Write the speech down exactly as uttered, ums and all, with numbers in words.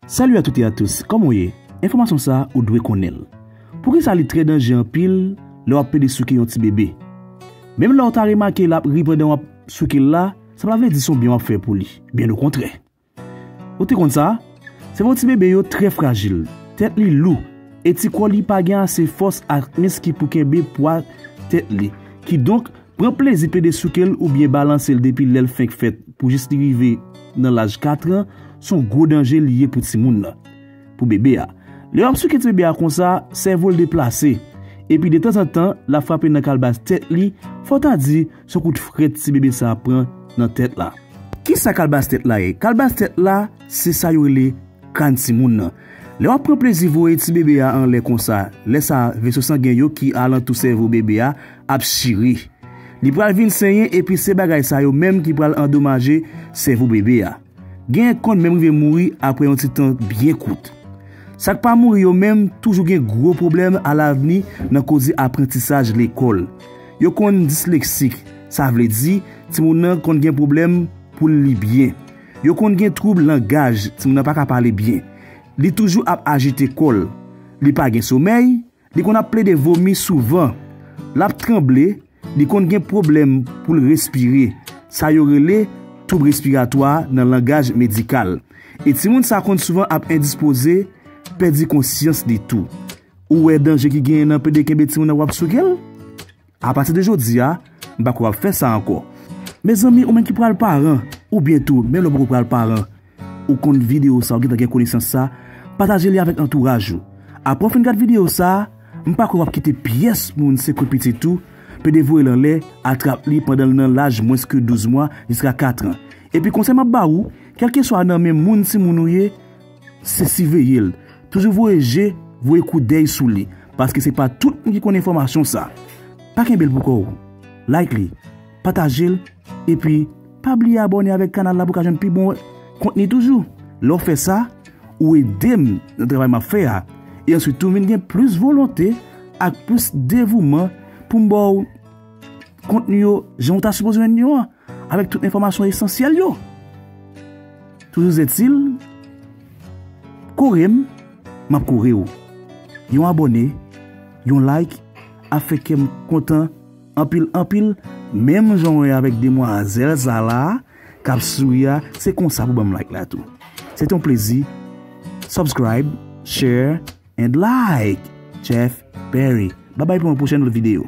Salut à toutes et à tous, kòman w ye? Enfòmasyon sa a ou dwe konnen l. Poukisa li trè danje anpil lè w ap pede souke yon ti bebe? Menm lè w ta remake l ap ri pandan w ap souke l la, sa pa vle di se yon byen w ap fè pou li. Byen okontrè. Ou te konn sa? Sèvo ti bebe yo trè frajil, tèt li lou, e ti kò li pa gen ase fòs ak misk ki pou kenbe pwa tèt li. Kidonk, pran plezi pede souke l oubyen balanse l depi lè l fenk fèt pou jis li rive nan laj kat an, se yon gwo danje li ye pou timoun nan, pou bebe a. Lè w ap souke ti bebe a konsa, sèvo l deplase, epi detanzantan, l ap frape nan kalbas tèt li, fò w ta di se yon kout frèt ti bebe sa a pran nan tèt la. Kisa kalbas tèt la ye? Kalbas tèt la, se sa yo rele kàn timoun nan. Lè w ap pran plezi voye ti bebe a anlè konsa, lè sa a veso sangen yo ki alantou sèvo bebe a ap chire. Li pral vin senyen epi se bagay sa yo menm ki pral andomaje sèvo bebe a. Genyen konn menm rive mouri apre yon ti tan byen kout. Sa k pa mouri yo menm toujou gen gwo pwoblèm alavni nan koze aprantisaj lekòl. Yo konn disleksik, sa vle di timoun nan konn gen pwoblèm pou l li byen. Yo konn gen twoub langaj, timoun nan pa ka pale byen. Li toujou ap ajite kò l. Li pa gen somèy, li konn ap plede vomi souvan. L ap tranble, li konn gen pwoblèm pou l respire. Sa yo rele twoub respiratwa nan langaj medikal. E timoun sa konn souvan ap endispoze, pèdi konsyans li tou. Ou wè danje ki genyen nan pede kenbe timoun nan w ap souke l? Apati de jodi a, m pa kwè w ap fè sa ankò. Mezanmi, ou menm ki pral paran, oubyen tou, menm lè w poko pral paran, ou konn videyo sa, ou gentan gen konesans sa, pataje li avèk antouraj ou. Apre w fin gad videyo sa, m pa kwè w ap kite pyès moun sekwe pitit ou, pede voye l anlè, atrap li pandan l nan laj mwens ke douz mwa jiska kat an. Epi konsèy m ap ba ou, kèlkeswa nan men moun timoun ou ye, se siveye l. Toujou voye je, voye koudèy sou li, paske se pa tout moun ki konn enfòmasyon sa. Pa kenbe l pou kò w. Like li, pataje l, epi pa bliye abòne avèk kanal la pou w ka jwenn pi bon kontni toujou. Lè w fè sa, ou ede m nan travay m ap fè a. E answit tou, m vin gen plis volonte ak plis devouman pou m ba w kontni yo jan w ta sipoze jwenn yo an, avèk tout enfòmasyon esansyèl yo. Toujou zetil, kore m, m ap kore w. Yon abòne, yon like, ap fè kè m kontan anpil, anpil, menm jan w wè avèk demwazèl sa la, k ap souri a, se konsa pou ban m like la tou. Se te yon plezi. Subscribe, share, and like. Jeff Perry. Babay pou yon pwochèn lòt videyo.